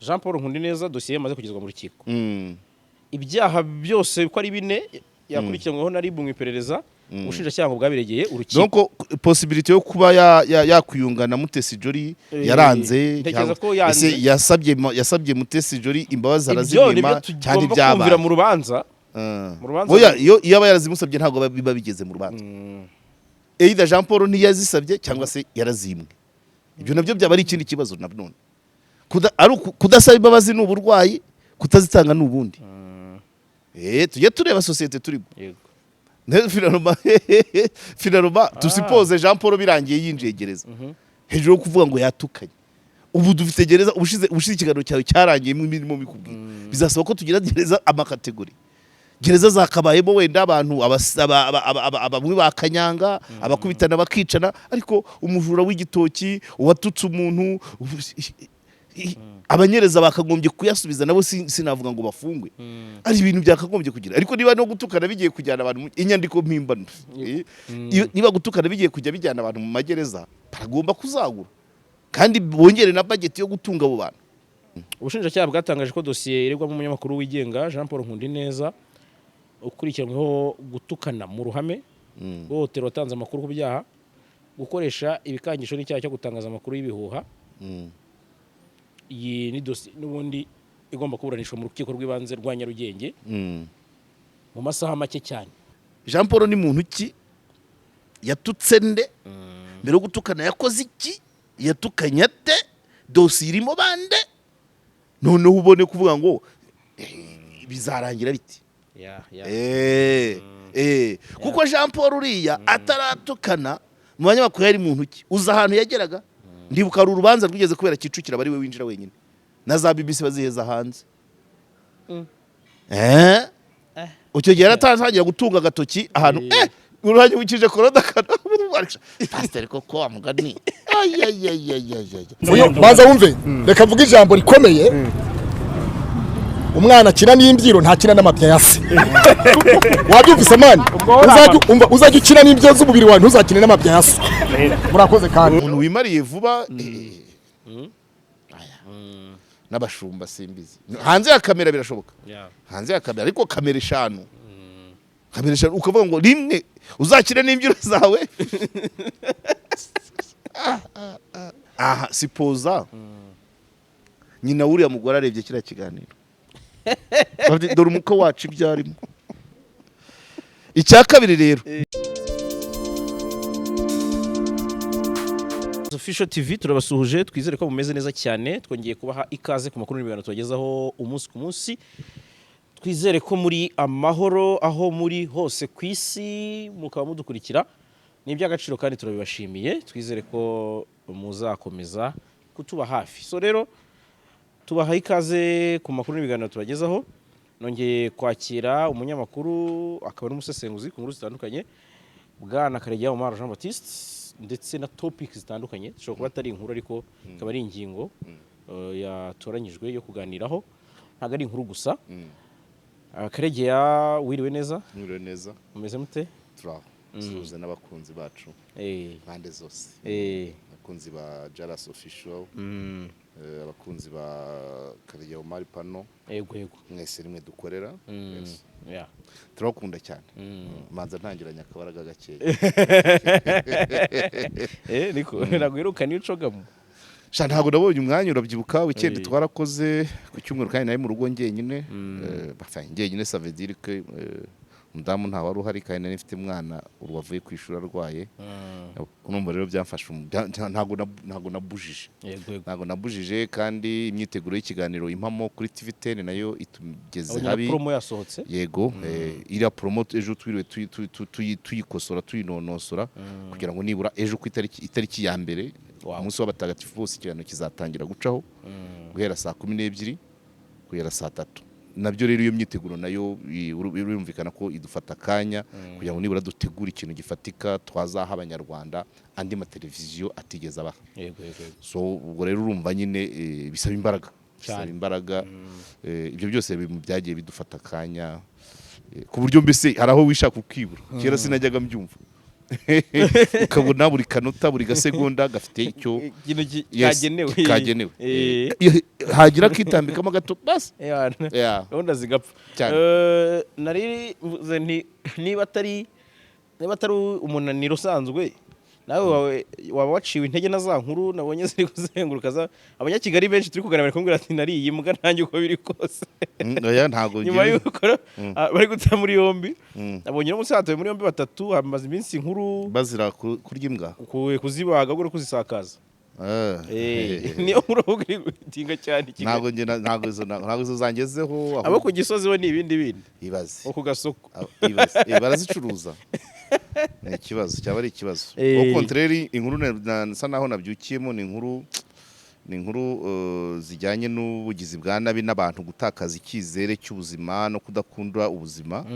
Jean Paul Nkundineza, dosiye yamaze kugezwa mu rukiko. Ibyaha byose uko ari bine yakurikiranyweho na RIB mu iperereza, ubushinjacyaha ngo bwabiregeye urukiko. Donc possibilité yo kuba yakwiyunga na Mutesi Jolly yaranze. Ntekereza cyangwa- ko yanze. Ese yasabye Mutesi Jolly imbabazi, Ibyo arazimwima nibyo cyangwa tugomba kumvira ibyabaye mu rubanza. Mu rubanza. Oya, iyo aba yarazimusabye ntabwo biba bigeze mu rubanza. Either Jean Paul ntiyazisabye cyangwa se yarazimwe. Ibyo nabyo byaba ari ikindi kibazo na none. Kudasaba imbabazi ni uburwayi, kutazitanga ni ubundi. Tujye tureba sosiyete turimo. Finalement tusuppose Jean Paul birangiye yinjiye gereza hejuru yo kuvuga ngo yatukanye. Ubu dufite gereza. Ubushize ikiganiro cyawe cyarangiye imirimo bikubwira, bizasaba ko tugira gereza amacatégories. Gereza zakabayemo wenda abantu bamwe bakanyanga, abakubitana, bakicana, ariko umujura w'igitoki, uwatutse umuntu, abanyereza bakagombye kuyasubiza nabo. Sinavuga ngo bafungwe, ari ibintu byakagombye kugira. Ariko niba no gutukana bigiye kujyana abantu inyandiko mpimbano, niba gutukana bigiye kujya bijyana abantu mu magereza, baragomba kuzagura kandi bongere na budget yo gutunga abo bantu. Ubushinjacyaha bwatangaje ko dosiye iregwamo umunyamakuru wigenga Jean Paul Nkundineza, ukurikiranyweho gutukana mu ruhame, guhohotera watanze amakuru ku byaha, gukoresha ibikangisho n'icyaha cyo gutangaza amakuru y'ibihuha. Iyi ni dosiye n'ubundi igomba kuburanishwa mu Rukiko rw'Ibanze rwa Nyarugenge mu masaha make cyane. Jean Paul ni muntu ki? Yatutse nde? Mbere yo gutukana yakoze iki? Yatukanye ate? Dosiye irimo bande? Noneho ubone kuvuga ngo bizarangira biti. Kuko Jean Paul uriya ataratukana mu banyamakuru yari muntu ki? Uzi ahantu yageraga? Ndibuka hari urubanza rwigeze kubera Kicukiro, aba ari we winjira wenyine, na za BBC baziheza hanze. Icyo gihe yaratangiye gutunga agatoki ahantu, uranyibukije korona kana pasiteri koko wa mugani. Ayayayayayaya. Uyu, banza wumve, reka mvuge ijambo rikomeye. Umwana akina n'imbyiro, ntakina n'amabya ya se. Wabyumvise, man? Uzajya umva, uzajya ukina n'imbyiro z'umubiri wawe, ntuzakine n'amabya ya se. Murakoze kandi. Umuntu wimariye vuba, aya. N'abashumba simbizi, hanze ya kamera birashoboka, hanze ya kamera. Ariko kamera eshanu, kamera eshanu, ukavuga ngo rimwe uzakine n'imbyiro zawe. Ah, ah, ah. Aha sipoza nyina w'uriya mugore arebye kiriya kiganiro. Bati, dore umukwe wacu ibyo arimo. Icya kabiri rero, Official TV turabasuhuje, twizere ko mumeze neza cyane. Twongeye kubaha ikaze ku makuru n'ibiganiro tubagezaho umunsi ku munsi. Twizere ko muri amahoro aho muri hose ku isi, mukaba mudukurikira, ni iby'agaciro kandi turabibashimiye. Twizere ko muzakomeza kutuba hafi. So rero tubaha ikaze ku makuru n'ibiganiro tubagezaho. Nongeye kwakira umunyamakuru akaba n'umusesenguzi ku nkuru zitandukanye, Bwana Karegeya Omar Jean Baptiste, ndetse na topic zitandukanye zishobora kuba atari inkuru ariko ikaba ari ingingo yatoranyijwe yo kuganiraho, ntabwo ari inkuru gusa. Karegeya, wiriwe neza? Mwiriwe neza. Mumeze mute? Turaho, suhuza n'abakunzi bacu impande zose, abakunzi ba Jaras Official, abakunzi ba Karegeya Omar Pano, Yego. mwese rimwe dukorera. Yes. Turabakunda cyane. Manza ntangiranye akabaraga gakeya. Niko ntabwo wiruka niyo ucogamo. Sha, ntabwo nabonye umwanya. Urabyibuka weekend twarakoze ku cyumweru, kandi nari mu rugo njyenyine. Enfin, njyenyine ça veut dire que umudamu nta wari uhari, kandi nari mfite umwana ubu wavuye ku ishuri arwaye. Urumva rero byamfashe ntabwo nabujije. Yego. Ntabwo nabujije, kandi imyiteguro y'ikiganiro Impamo kuri TV 10 nayo itugeze Abonye na habi. promo yasohotse. Yego, iriya promo ejo twiriwe tuyikosora, tuyinonosora kugira ngo nibura ejo ku itariki ya mbere, umunsi w'abatagatifu bose, ikiganiro kizatangira gucaho guhera saa 12 kugera saa 3. Nabyo rero iyo myiteguro nayo birumvikana ko idufata akanya kugira ngo nibura dutegure ikintu gifatika twazaha Abanyarwanda andi mateleviziyo atigeze abaha. Yego. So ubwo rero urumva nyine bisaba imbaraga, bisaba imbaraga. Ibyo byose byagiye bidufata akanya, ku buryo mbese hari aho wishaka ukibura. Kera sinajyaga mbyumva. Ukabona buri kanota, buri gasegonda gafite icyo ikintu Yes, kagenewe. Kagenewe. Hagira akitambikamo gato, basi. Yeah. Gahunda zigapfa. Cyane. Nari mvuze nti niba atari umunaniro usanzwe, nawe wawe waba waciwe intege na za nkuru nabonye ziri kuzenguruka za Abanyakigali benshi turi kuganira, bari kumbwira ati: "Nariye imbwa nanjye uko biri kose." Oya, ntabwo Nyuma y'uko bari guta muri yombi, nabonye uno munsi hatawe muri yombi batatu, hamaze iminsi inkuru bazira kurya imbwa. Kuzibaga ahubwo no kuzisakaza. Niyo nkuru ahubwo iri gutinga cyane i Kigali. Ntabwo njye ntabwo izo zangezeho. Abo ku Gisozi bo ni ibindi bindi. Ibaze. Bo ku gasoko. Ibaze. Barazicuruza, ni ikibazo, cyaba ari ikibazo. Au contraire, inkuru nsa naho nabyukiyemo ni inkuru zijyanye n'ubugizi bwa nabi n'abantu gutakaza icyizere cy'ubuzima no kudakunda ubuzima.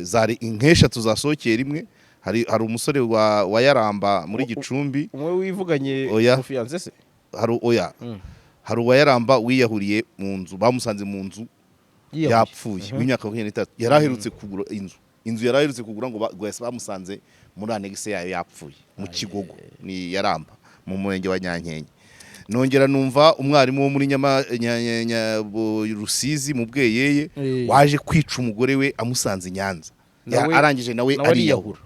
Zari inkeshatu zasohokeye rimwe. Hari umusore wa Yaramba muri Gicumbi. Umwe wivuganye Oya. umufiancé se? Hari, oya, hari uwa Yaramba wiyahuriye mu nzu, bamusanze mu nzu Yiyahuye. yapfuye, w'imyaka 23, yari aherutse kugura inzu yari aherutse kugura, ngo yahise bamusanze muri annexe yayo yapfuye, mu Kigogo, ni Yaramba mu murenge wa Nyankenke. Nongera numva umwarimu wo muri Nyama Rusizi mu Bweyeye waje kwica umugore we amusanze i Nyanza. Arangije nawe nawe ariyahura.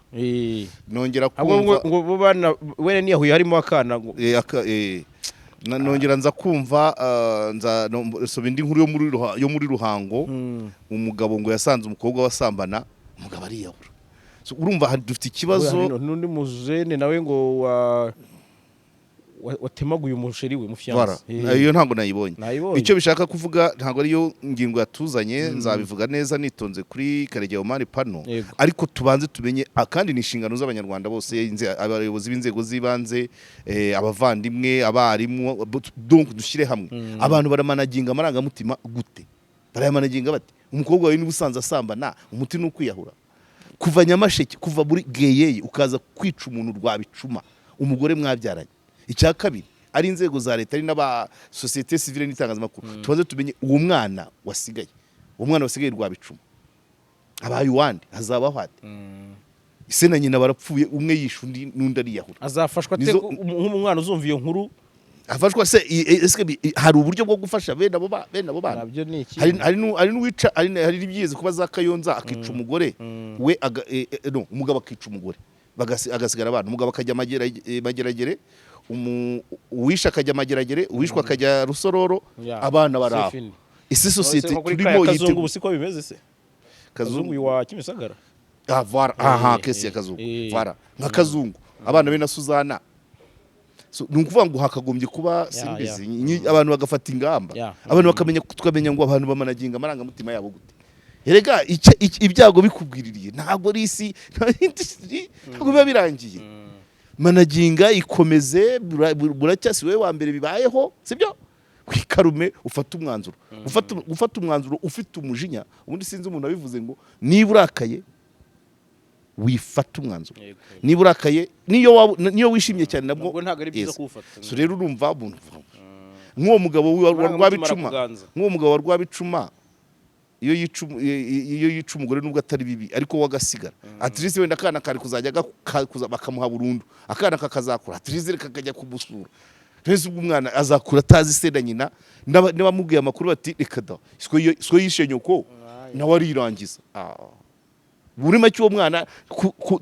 Nongera Ahubwo ngo kumva ngo bo bana wene niyahuye harimo akana ngo Nongera nza kumva nza soma indi nkuru yo muri Ruhango, umugabo ngo yasanze umukobwa wasambana, umugabo ariyahura. So, urumva dufite ikibazo. Hari n'undi mujene nawe ngo watemaguye umuchéri we Voilà. mufiancé. Iyo ntabwo nayibonye. Nayibonye. Icyo bishaka kuvuga, ntabwo ariyo ngingo yatuzanye, nzabivuga neza nitonze kuri Karegeya Omar Pano. Ariko tubanze tumenye, kandi ni inshingano z'Abanyarwanda bose, abayobozi b'inzego z'ibanze, abavandimwe, abarimu, donc dushyire hamwe. Abantu baramanaginga amarangamutima gute? Barayamanaginga bate? Umukobwa wawe niba usanze asambana, umuti ni ukwiyahura? Kuva Nyamasheke, kuva muri Bweyeye, ukaza kwica umuntu Rwabicuma, umugore mwabyaranye. Icya kabiri, ari inzego za leta, ari n'aba sosiyete sivile n'itangazamakuru, tubanze tumenye uwo mwana wasigaye, uwo mwana wasigaye Rwabicuma abaye uwande, hazabaho ate? Ise na nyina barapfuye, umwe yishe undi n'undi ariyahura. Azafashwa ate? Nk'umwana uzumva iyo nkuru? Afashwa se ese hari uburyo bwo gufasha bene abo bana? Nabyo ni iki? Hari n'uwica, hari n'ibyigeze kuba za Kayonza, akica umugore we, no, umugabo akica umugore, agasigara abana, umugabo akajya Mageragere, uwishe akajya Mageragere, uwishwe akajya Rusororo, abana bari aho. C'est fini. Ese sosiyete Nko kuri turimo kaya Kazungu, yiteguye ubu siko bimeze se? Kazungu uyu wa Kimisagara. Ah, voilà. Aha, case ya Kazungu. Voilà, nka Kazungu, abana be na Suzana. So, ni ukuvuga ngo hakagombye kuba, simbizi, abantu bagafata ingamba, abantu bakamenya, tukamenya ngo abantu bamanaginga amarangamutima yabo gute. Erega ibyago bikubwiririye, ntabwo ari isi, ntabwo biba birangiye. Managinga, ikomeze, buracya si wowe wa mbere bibayeho, sibyo? Wikarume, ufate umwanzuro. Gufata umwanzuro ufite umujinya, ubundi sinzi umuntu wabivuze ngo niba urakaye wifata umwanzuro. Niba urakaye, niyo wishimye cyane nabwo Nabwo ntabwo ari byiza Yes. kuwufata. So rero urumva umuntu nk'uwo mugabo wa Amarangamutima Rwabicuma, arakuganza. nk'uwo mugabo wa Rwabicuma, iyo yica umugore, nubwo atari bibi, ariko we agasigara, at least wenda akana kari kuzajya bakamuha burundu, akana kakazakura, at least kakajya kumusura. Mbese ubwo umwana azakura atazi se na nyina? N'abamubwiye amakuru bati: "Reka da, siko yishe nyoko," nawe arirangiza. Ah. Muri make, uwo mwana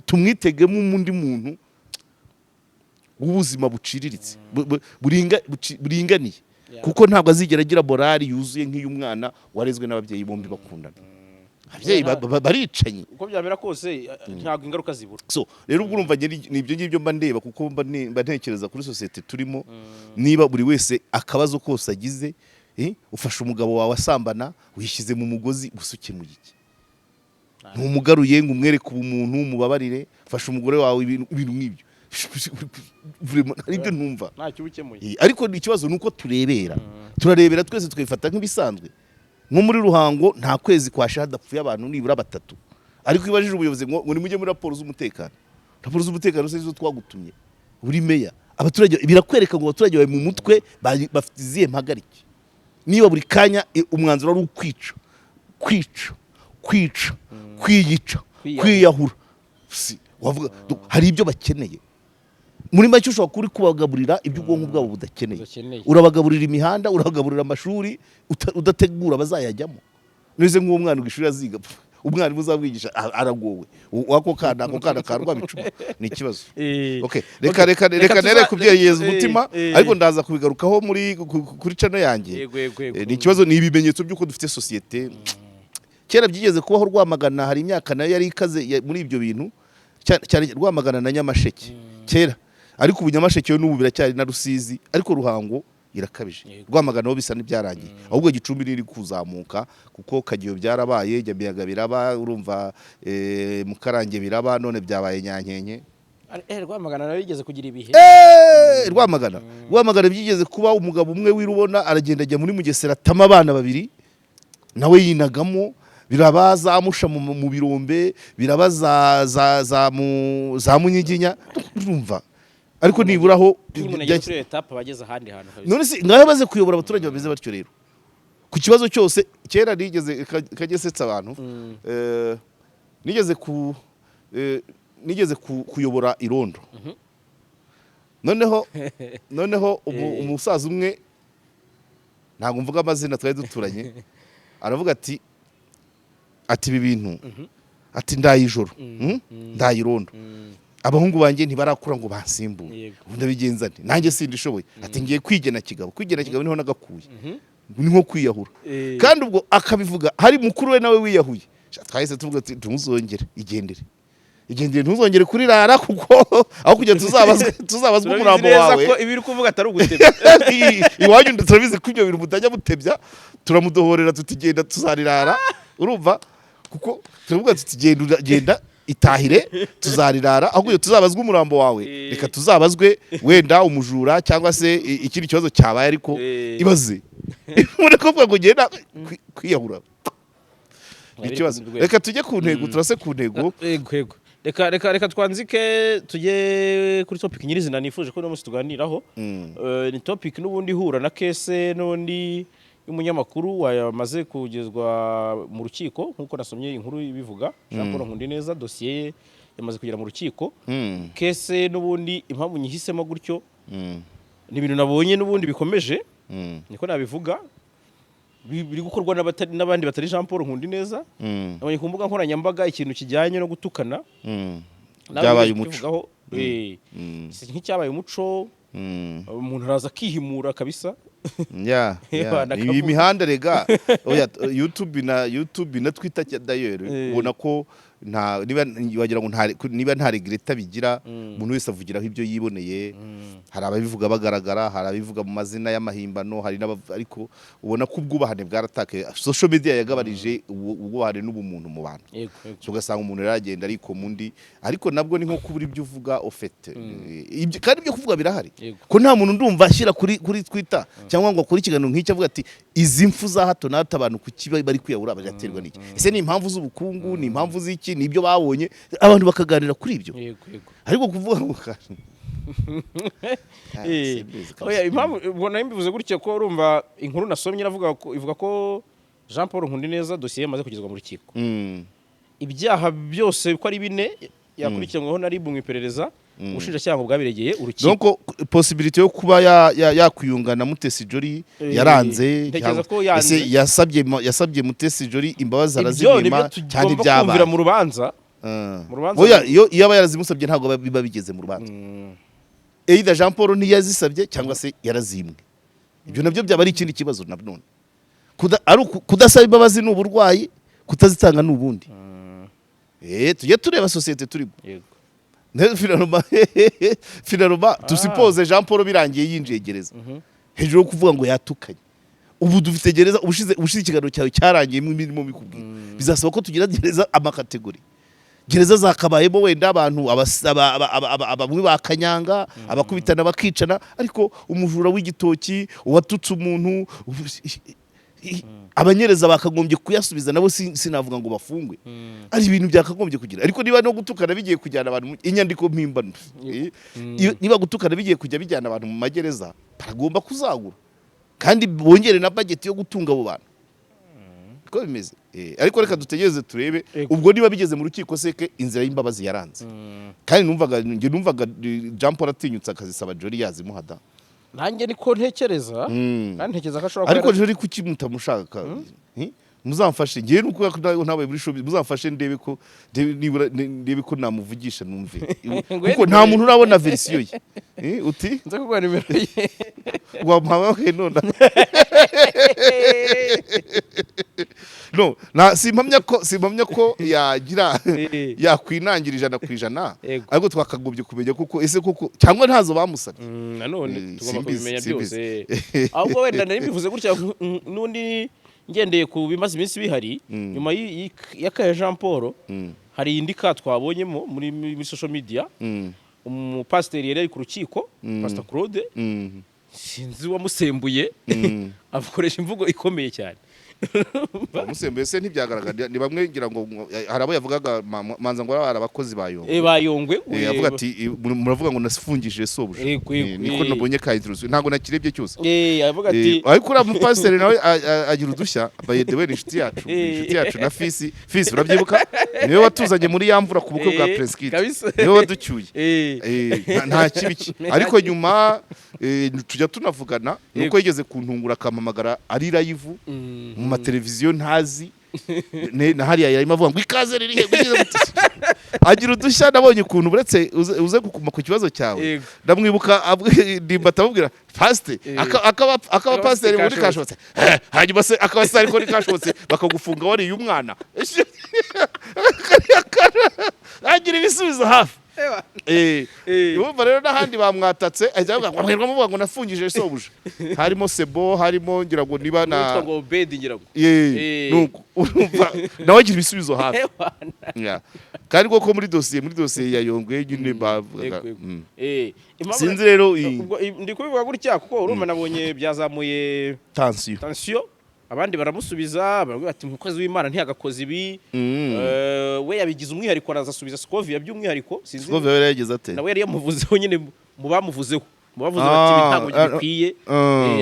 tumwitegemo undi muntu w'ubuzima buciriritse, buringaniye, kuko ntabwo azigera agira morale yuzuye nk'iy'umwana warezwe n'ababyeyi bombi bakundana. Ababyeyi baricanye. Uko byamera kose, ntabwo ingaruka zibura. So rero ubwo urumva njye ni ibyo ngibyo mba ndeba, kuko mba ntekereza kuri sosiyete turimo. Niba buri wese akabazo kose agize, ufashe umugabo wawe asambana, wishyize mu mugozi gusa, ukemuye iki? Ntumugaruye ngo umwereke ubumuntu, umubabarire. Fasha umugore wawe, ibintu nk'ibyo. Vraiment, hari ibyo ntumva. Ntacyo uba ukemuye. Ariko ikibazo ni uko turebera, turarebera twese, tukabifata nk'ibisanzwe. Nko muri Ruhango nta kwezi kwasha hadapfuye abantu nibura batatu, ariko iyo ubajije ubuyobozi ngo nimujye muri raporo z'umutekano. Raporo z'umutekano se zo twagutumye uri meya? Abaturage birakwereka ngo abaturage bari mu mutwe bafite izihe mpagarike, niba buri kanya umwanzuro ari ukwica, kwica, kwica, kwiyica, Kwiyahura. kwiyahura. Wavuga hari ibyo bakeneye. Muri make, ushobora kuba uri kubagaburira ibyo ubwonko bwabo budakeneye. Budakeneye. Urabagaburira imihanda, urabagaburira amashuri, udategura abazayajyamo. Neze nk'uwo mwana ishuri aziga, pf, umwarimu uzamwigisha aragowe. Ako kana ka Rwabicuma ni ikibazo. Okay, reka reka reka nere kubyegeza umutima, ariko ndaza kubigarukaho muri kuri channel yanjye. Yego yego yego. Ni ikibazo, ni ibimenyetso by'uko dufite sosiyete. Kera byigeze kubaho, Rwamagana hari imyaka nayo yari ikaze muri ibyo bintu cyane cyane, Rwamagana na Nyamasheke kera, ariko ubu Nyamasheke yo n'ubu biracyari, na Rusizi, ariko Ruhango irakabije. Rwamagana ho bisa n'ibyarangiye, ahubwo Gicumbi niri kuzamuka, kuko Kageyo byarabaye, Nyamiyaga biraba, urumva, Mukarange biraba, none byabaye Nyankenke. Rwamagana nayo yigeze kugira ibihe. Rwamagana byigeze kuba, umugabo umwe w'irubona aragenda ajya muri Mugesera, atama abana babiri, nawe yinagamo. Biraba za Musha mu birombe, biraba za Munyiginya, urumva, ariko niburaho Iyo umuntu ageze kuri iyo étape aba ageze ahandi hantu kabisa. None se ngaho baze kuyobora abaturage bameze batyo rero ku kibazo cyose? Kera nigeze kagesetsa abantu, nigeze kuyobora irondo, noneho umusaza umwe, ntabwo mvuga amazina, twari duturanye, aravuga ati ibi bintu, ati ndaye ijoro, ndaye irondo, abahungu banjye ntibarakura ngo bansimbure. Ubu ndabigenza nte? Nanjye sindishoboye. Ati ngiye kwigena kigabo. Kwigena kigabo niho nagakuye, ni nko kwiyahura. Kandi ubwo akabivuga hari mukuru we nawe wiyahuye. Sha, twahise tuvuga ati ntuzongere, igendere, igendere, ntuzongere kurirara, kuko aho kugira tuzabazwe Turabizi umurambo neza wawe. ko ibi uri kuvuga atari ugutebya. Iwanyu turabizi ko ibyo bintu mutajya mutebya. Turamudohorera tutigenda, tuzarirara, urumva, kuko turavuga tuti genda, genda itahire, tuzarirara. Aho kugira tuzabazwe umurambo wawe, reka tuzabazwe wenda umujura cyangwa se ikindi kibazo cyabaye, ariko ibaze muri kuvuga ngo genda kwiyahura ni ikibazo. Reka tujye ku ntego, turase ku ntego. Yego, reka twanzike tujye kuri topic nyirizina nifuje ko uno munsi tuganiraho. Ni topic n'ubundi ihura na case n'ubundi y'umunyamakuru wamaze kugezwa mu rukiko, nk'uko nasomye inkuru ibivuga, Jean Paul Nkundineza, dosiye ye yamaze kugera mu rukiko. Case n'ubundi impamvu nyihisemo gutyo ni ibintu nabonye n'ubundi bikomeje, niko nabivuga, biri gukorwa n'abandi batari Jean Paul Nkundineza. Nabonye ku mbuga nkoranyambaga ikintu kijyanye no gutukana. Nawe Byabaye wigeze umuco. kukivugaho, si nk'icyabaye umuco, umuntu araza akihimura kabisa. Bana Iyi kavuga. mihanda rega, oya, YouTube na Twitter d'ailleurs, ubona ko nta niba wagira ngo nta niba nta regreta bigira, umuntu wese avugiraho ibyo yiboneye. Hari ababivuga bagaragara, hari ababivuga mu mazina y'amahimbano, hari ariko ubona ko ubwubahane bwaratakaye. Social media yagabanije ubwubahane n'ubumuntu mu bantu. Yego yego So ugasanga umuntu rero aragenda ariko mundi, ariko nabwo ni nko kubura ibyo uvuga ofete. Kandi ibyo kuvuga birahari, ko nta muntu ndumva ashyira kuri Twitter cyangwa ngo akore ikiganiro nk'icyo avuga ati izi mfu za hato na hato, abantu kuki bari kwiyahura, bagaterwa n'iki? Ese ni impamvu z'ubukungu? Ni impamvu z'iki? Ni ibyo babonye? Abantu bakaganira kuri ibyo. yego yego Ariko kuvuga ngo simbizi kabisa. Oya, impamvu ubwo nari mbivuze gutya ko urumva inkuru nasomye iravuga ko, ivuga ko Jean Paul Nkundineza dosiye yamaze kugezwa mu rukiko. Ibyaha byose uko ari bine yakurikiranyweho na RIB mu iperereza, ubushinjacyaha ngo bwabiregeye urukiko. Donc possibilité yo kuba yakwiyunga na Mutesi Jolly yaranze. Ntekereza cyangwa- ko yanze. Ese yasabye Mutesi Jolly imbabazi, Ibyo arazimwima nibyo cyane? tugomba kumvira Byabaye mu rubanza. Mu rubanza. Oya, iyo aba yarazimusabye ntabwo biba bigeze mu rubanza. Either Jean Paul ntiyazisabye cyangwa se yarazimwe, ibyo nabyo byaba ari ikindi kibazo. Na none kudasaba imbabazi ni uburwayi, kutazitanga ni ubundi. Tujye tureba sosiyete turimo. Finalement tusuppose Jean Paul birangiye yinjiye gereza hejuru yo kuvuga ngo yatukanye. Ubu dufite gereza, ubushize ikiganiro cyawe cyarangiye mirimo bikubwira, bizasaba ko tugira gereza amacatégories. Gereza zakabayemo wenda abantu bamwe bakanyanga, abakubitana, bakicana, ariko umujura w'igitoki, uwatutse umuntu, abanyereza bakagombye kuyasubiza nabo, sinavuga ngo bafungwe, ari ibintu byakagombye kugira. Ariko niba no gutukana bigiye kujyana abantu inyandiko mpimbano, niba gutukana bigiye kujya bijyana abantu mu magereza, baragomba kuzagura kandi bongere na budget yo gutunga abo bantu. Niko bimeze. Ariko reka dutegereze turebe. Yego. Ubwo niba bigeze mu rukiko, seke inzira y'imbabazi yaranze, kandi numvaga, njye numvaga Jean Paul atinyutse akazisaba Jolly yazimuha da. Nanjye niko ntekereza, kandi ntekereza ko ashobora Ariko kuba Jolly kuki mutamushaka? Muzamfashe, ngewe nuko ntabaye muri showbiz, muzamfashe ndebe ko nibura ndebe ko namuvugisha numve, kuko nta muntu urabona version ye. Uti? Nza kuguha nimero ye. Wamuhamagaye none? No, na simpamya ko yagira yakwinangira 100%. Ariko twakagombye kumenya kuko ese koko cyangwa ntazo bamusabye. Nanone tugomba Simbizi, kubimenya simbizi. byose. Ahubwo wenda nari mbivuze gutya, n'undi ngendeye ku bimaze iminsi bihari nyuma y'akaya Jean Paul, hari indi ka twabonyemo muri social media. Umupasiteri yari ari ku rukiko, Pastor Claude, sinzi uwamusembuye, akoresha imvugo ikomeye cyane. Amusembuye se ntibyagaragara, ni bamwe ngira ngo hari abo yavugaga, manza ngo ari abakozi ba Yongwe. Bayongwe. Avuga ati: "Muravuga ngo nasifungishije sobuja." Yego, Niko nabonye ka introduction, ntabwo nakirebye cyose. Avuga ati Ariko uriya mupasiteri nawe agira udushya. By the way, ni inshuti yacu, ni inshuti yacu na Fisi. Fisi urabyibuka, niwe watuzanye muri ya mvura ku bukwe bwa Prince Kid. Niwe waducyuye. Nta kibi cye, ariko nyuma tujya tunavugana, nuko yigeze kuntungura akampamagara ari live mu mateleviziyo ntazi. Na hariya yarimo avuga ngo ikaze riri he? Ugize agira udushya. Nabonye ukuntu uretse uze gukuma ku kibazo cyawe. Ndamwibuka ndimbati amubwira pasite akaba pasiteri muri kashobotse. Kashobotse. Hanyuma se akaba se ariko kashobotse bakagufunga wariye umwana. Agira ibisubizo hafi. Urumva rero n'ahandi bamwatatse, ahita avuga ngo mwirwa muvuga ngo nafungije sobuja, harimo Sebo, harimo ngira ngo niba na Witwa ngo Obedi ngira ngo. Nuko urumva nawe agira ibisubizo hafi. Yeah. Kandi koko muri dosiye ya Yongwe nyine bavugaga Yego, yego. Sinzi rero Ubwo ndi kubivuga gutya kuko urumva nabonye byazamuye tension. Tension, abandi baramusubiza, baravuga ati umukozi w'Imana ntiyagakoze ibi. We yabigize umwihariko, araza asubiza Scovia by'umwihariko, sinzi. Scovia yari yagize ate? Nawe yari yamuvuzeho nyine, mu bamuvuzeho, mu bavuze bati ibi ntabwo bikwiye.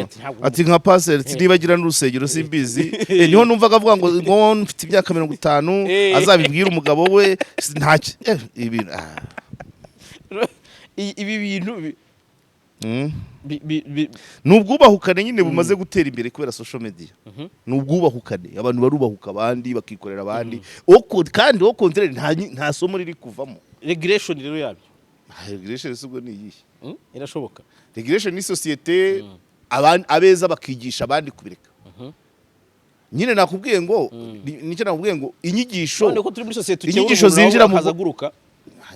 Ati ntabwo Ati nka paseri nibagira n'urusengero simbizi. Niho numvaga avuga ngo mfite imyaka 50, azabibwira umugabo we ntacyo ibintu. Ibi bintu Ni ubwubahukane nyine bumaze gutera imbere kubera social media. Ni ubwubahukane, abantu barubahuka abandi bakikorera abandi. Kandi au contraire nta somo riri kuvamo. Regulation rero yabyo? Regulation se ubwo ni iyihe? Irashoboka? Regulation ni société, abeza bakigisha abandi kubireka nyine. Nakubwiye ngo nicyo nakubwiye ngo inyigisho None ko turi muri sosiyete ukebura inyigisho umuntu nawe zinjira mu akaza aguruka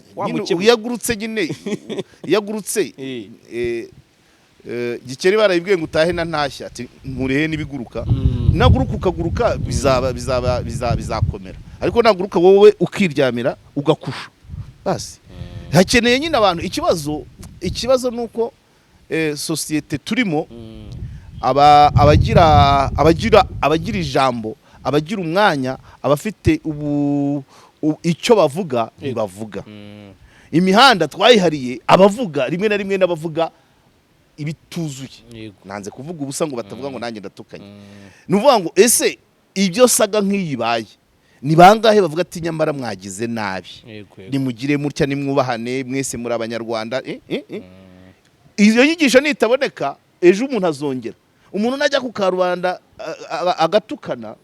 nyine wamukebura. Iyo agurutse nyine, iyo agurutse Gikeri barayibwiye ngo utahe na ntashya, ati nkurehe n'ibiguruka. Naguruka ukaguruka bizaba bizakomera, ariko naguruka wowe ukiryamira ugakusha basi. Hakeneye nyine abantu. Ikibazo ni uko sosiyete turimo, abagira ijambo, abagira umwanya, abafite ubu icyo bavuga ntibavuga. Imihanda twayihariye abavuga rimwe na rimwe n'abavuga ibituzuye. Nanze kuvuga ubusa ngo batavuga ngo nanjye ndatukanye. Ni ukuvuga ngo ese ibyo saga nk'iyi ibaye, ni bangahe bavuga ati nyamara mwagize nabi, Yego, yego. nimugire mutya, nimwubahane, mwese muri Abanyarwanda? Iyo nyigisho nitaboneka, ejo umuntu azongera, umuntu najya ku karubanda agatukana,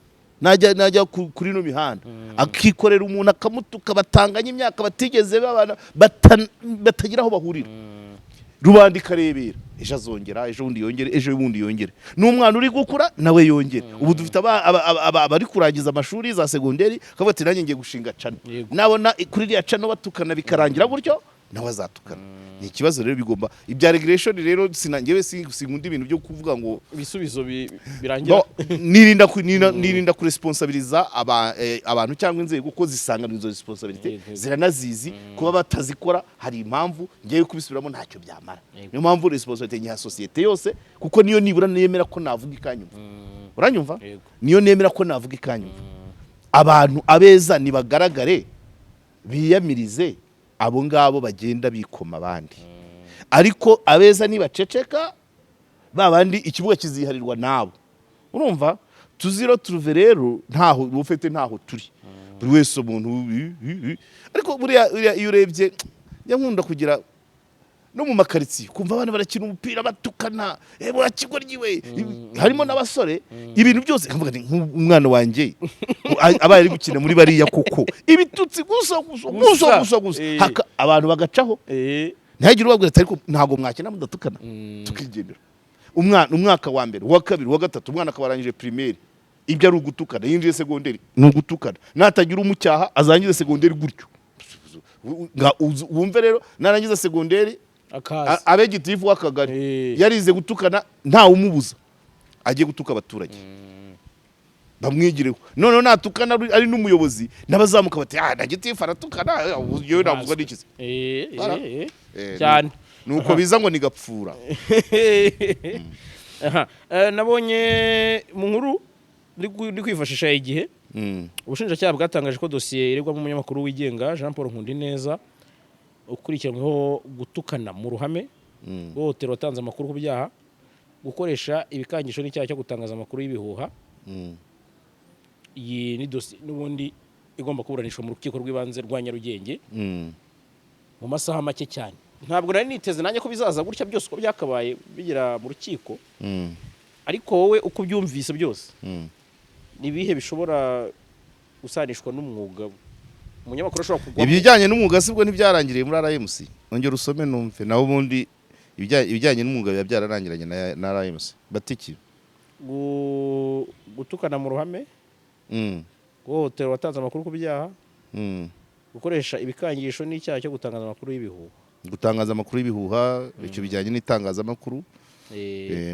najya kuri ino mihanda akikorera umuntu akamutuka, batanganya imyaka, batigeze babana, batagira aho bahurira, rubanda ikarebera, ejo azongera, ejo bundi yongere, ejo bundi yongere, n'umwana uri gukura nawe yongere. Ubu dufite abari kurangiza amashuri za segonderi, akavuga ati nanjye ngiye gushinga channel. Nabona kuri iriya channel batukana bikarangira gutyo, nawe azatukana. Ni ikibazo rero bigomba ibya regulation rero. Sinangewe sinkunda ibintu byo kuvuga ngo ibisubizo birangira. No, nirinda kuresponsabiliza abantu cyangwa inzego, kuko zisanga izo responsabilité ziranazizi. Kuba batazikora hari impamvu, ngewe kubisubiramo ntacyo byamara. Niyo mpamvu responsabilité nyiha sosiyete yose, kuko niyo nibura nemera ko navuga ikanyumva. Uranyumva? Yego. Niyo nemera ko navuga ikanyumva. Abantu abeza nibagaragare, biyamirize abo ngabo bagenda bikoma abandi, ariko abeza nibaceceka, ba bandi ikibuga kiziharirwa nabo. Urumva Tuziretrouve rero ntaho ufite, ntaho turi, buri wese umuntu ariko buriya iyo urebye, njya nkunda kugira no mu makaritsiye, kumva abana barakina umupira batukana, wa kigoryi we, harimo n'abasore, ibintu byose, nkavuga nti nk'umwana wanjye abaye ari gukina muri bariya koko, ibitutsi gusa gusa gusa. Gusa. Gusa gusa. Abantu bagacaho, ntihagire ubabwira ati: "Ariko ntabwo mwakina mudatukana." Tukigendera. Umwana umwaka wa mbere, uwa kabiri, uwa gatatu, umwana akaba arangije primaire, ibyo ari ugutukana, yinjiye segonderi ni ugutukana, natagira umucyaha azangize segonderi gutyo. Wumve rero, narangiza segonderi akaza abe gitifu w'akagari, yarize gutukana, ntawe umubuza, agiye gutuka abaturage bamwigireho. Noneho natukana ari n'umuyobozi, n'abazamuka bati: "Ah, na gitifu aratukana, yewe navuzwa n'ikizi." Bara. Cyane. Nuko biza ngo ni gapfura. Aha. Nabonye mu nkuru ndi kwifashisha Igihe, ubushinjacyaha bwatangaje ko dosiye iregwamo umunyamakuru wigenga Jean Paul Nkundineza ukurikiranyweho gutukana mu ruhame, guhohotera watanze amakuru ku byaha, gukoresha ibikangisho n'icyaha cyo gutangaza amakuru y'ibihuha. Iyi ni dosiye n'ubundi igomba kuburanishwa mu Rukiko rw'Ibanze rwa Nyarugenge mu masaha make cyane. Ntabwo nari niteze nanjye ko bizaza gutya byose uko byakabaye bigera mu rukiko. Ariko wowe uko ubyumvise byose, ni ibihe bishobora gusanishwa n'umwuga umunyamakuru ashobora kugwamo? Ibijyanye n'umwuga sibwo ntibyarangiriye muri RMC? Ongera usome numve. Naho ubundi ibijyanye n'umwuga biba byararangiranye na RMC batiki. Gutukana mu ruhame, guhohotera uwatanze amakuru ku byaha, gukoresha ibikangisho n'icyaha cyo gutangaza amakuru y'ibihuha. Gutangaza amakuru y'ibihuha, icyo bijyanye n'itangazamakuru.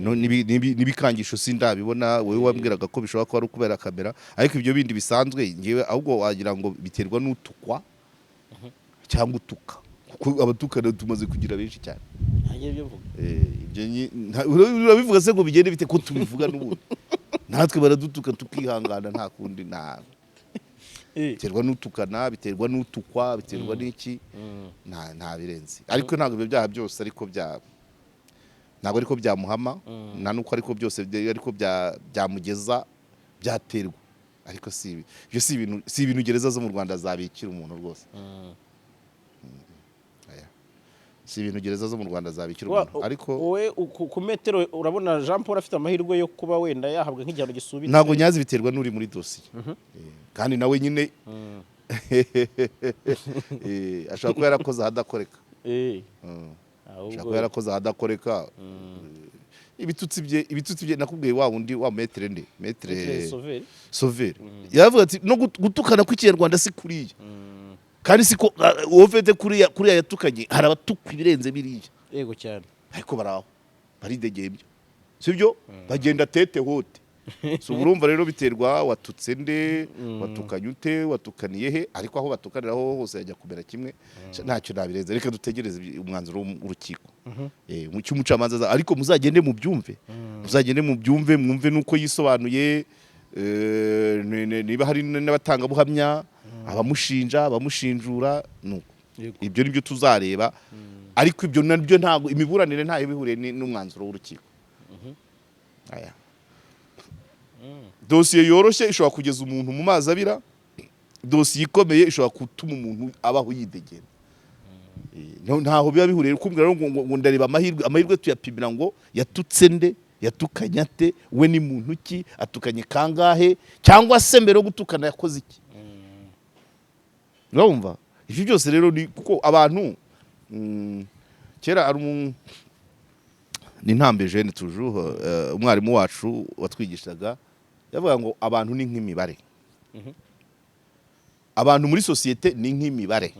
No, n'ibikangisho sindabibona. Wowe wambwiraga ko bishobora kuba ari ukubera kamera, ariko ibyo bindi bisanzwe ngewe ahubwo wagira ngo biterwa n'utukwa cyangwa utuka, kuko abatukana tumaze kugira benshi cyane. Ntange ibyo mvuga. Ibyo urabivuga se ngo bigende bite, ko tubivuga n'ubundi natwe baradutuka tukihangana? Nta kundi, nta biterwa n'utukana, biterwa n'utukwa, biterwa n'iki, nta birenze. Ariko ntabwo ibyo byaha byose, ariko bya ntabwo ariko byamuhama, nta nuko ariko byose ariko byamugeza, byaterwa. Ariko si ibyo, si ibintu gereza zo mu Rwanda zabikira umuntu rwose. Aya. Si ibintu gereza zo mu Rwanda zabikira umuntu, ariko Wowe ku metero urabona Jean Paul afite amahirwe yo kuba wenda yahabwa nk'igihano gisubitse? Ntabwo nyazi, biterwa n'uri muri dosiye. Kandi nawe nyine ashobora kuba yarakoze ahadakoreka. Ashobora kuba yarakoze ahadakoreka. Ibitutsi bye nakubwiye, wa wundi wa maître nde, maître Maître Sauveur. Sauveur yavuga ati no gutukana kw'Ikinyarwanda si kuriya, kandi siko uwo ufite kuriya yatukanye, hari abatukwa ibirenze biriya. Yego cyane. Ariko baraho baridegembya, sibyo? Bagenda tête haute. So urumva rero biterwa watutse nde, watukanye ute, watukaniye he. Ariko aho batukanira ho hose yajya kumera kimwe. Ntacyo nabirenze, reka dutegereze umwanzuro w'urukiko. Mu cy'umucamanza ariko muzagende mubyumve, muzagende mubyumve, mwumve nuko yisobanuye, niba hari n'abatangabuhamya, abamushinja, abamushinjura, nuko ibyo nibyo tuzareba. Ariko ibyo nabyo ntabwo imiburanire ntayo bihuriye n'umwanzuro w'urukiko. Aya. Dosiye yoroshye ishobora kugeza umuntu mu mazi abira, dosiye ikomeye ishobora gutuma umuntu abaho yidegera. Ntaho biba bihuriye kumbwira rero ngo ndareba amahirwe. Amahirwe tuyapimira ngo yatutse nde, yatukanye ate, we ni muntu ki, atukanye kangahe, cyangwa se mbere yo gutukana yakoze iki? Urumva ibyo byose rero ni kuko abantu kera ari ni Ntambe Jeune toujours, umwarimu wacu watwigishaga yavuga ngo abantu ni nk'imibare, abantu muri sosiyete ni nk'imibare.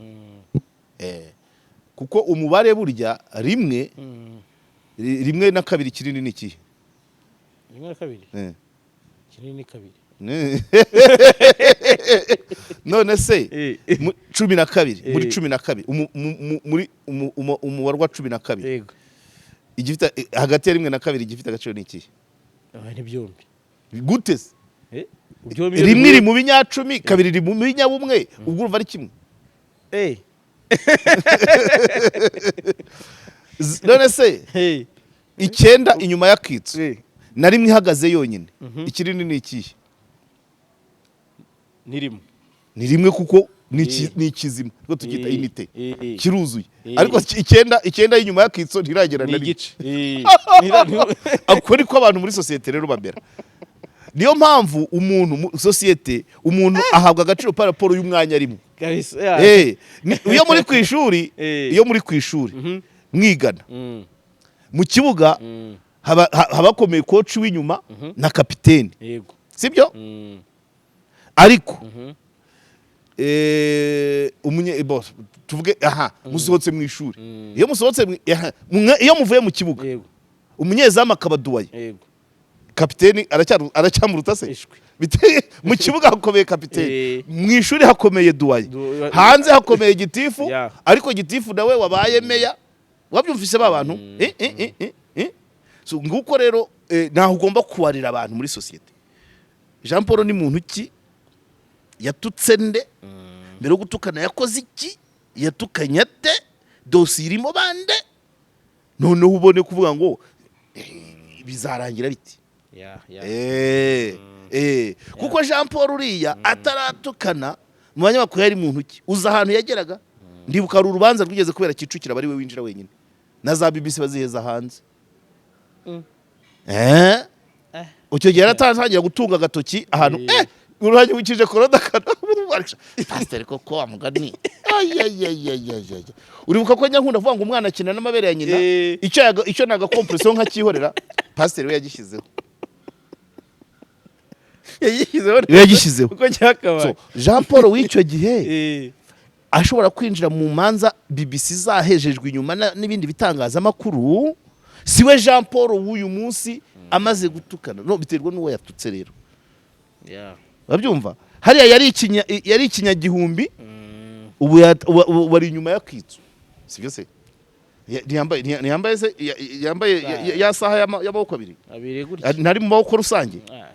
Kuko umubare burya rimwe rimwe na kabiri kinini ni ikihe? Rimwe na kabiri? Kinini ni kabiri. None se 12 muri 12 muri umubare wa 12, igifite hagati ya rimwe na kabiri, igifite agaciro ni ikihe? Ah, ni byombi. Gute se? Byombi. Rimwe iri mu binyacumi, kabiri iri mu binyabumwe, ubwo urumva ari kimwe. None se 9 inyuma y'akitso Na rimwe ihagaze yonyine, ikinini ni ikihe? Ntirimo. Ni rimwe, kuko ni ni ikizima, niko tukita unité, kiruzuye. Ariko icyenda, icyenda y'inyuma y'akitso ntiragera Ni na rimwe. igice. Ako niko abantu muri sosiyete rero bamera. Niyo mpamvu umuntu mu sosiyete, umuntu ahabwa agaciro par rapport y'umwanya arimo. Kabisa, yeah. Iyo muri ku ishuri, iyo muri ku ishuri mwigana, mu kibuga haba hakomeye coach w'inyuma na kapiteni. Sibyo? Ariko bo, tuvuge aha musohotse mu ishuri, iyo musohotse aha, iyo muvuye mu kibuga, umunyezamu akaba doyen, kapiteni aracyamuruta se? Ishwi. Mu kibuga hakomeye kapiteni, mu ishuri hakomeye doyen, hanze hakomeye gitifu. Ariko gitifu nawe wabaye meya, wabyumvise ba bantu? So nguko rero, ntaho ugomba kubarira abantu muri sosiyete. Jean Paul ni muntu ki? Yatutse nde? Mbere yo gutukana yakoze iki? Yatukanye ate? Dosiye irimo bande? Noneho ubone kuvuga ngo bizarangira biti. Kuko Jean Paul uriya ataratukana mu banyamakuru yari muntu ki? Uza ahantu yageraga, ndibuka hari urubanza rwigeze kubera Kicukiro, aba ari we winjira wenyine, na za BBC baziheza hanze. Icyo gihe yaratangiye gutunga agatoki ahantu, uranyibukije korona kana pasiteri koko wa mugani. Ayayayayayaya, uribuka ko nyankunda avuga ngo umwana akina n'amabere ya nyina? Icyo nagakompresiyo nkacyihorera, pasiteri we yagishyizeho. Yagishyizeho. We yagishyizeho. Uko cyakabaye. So, Jean Paul w'icyo gihe ashobora kwinjira mu manza BBC zahejejwe inyuma n'ibindi bitangazamakuru, si we Jean Paul w'uyu munsi amaze gutukana. No biterwa n'uwo yatutse rero. Urabyumva, hariya yari ikinyagihumbi, ubu ubu ari inyuma y'akitso, sibyo se? Ntiyambaye se yambaye ya saha y'amaboko abiri? Abiri gutya. Ntari mu maboko rusange? Ah.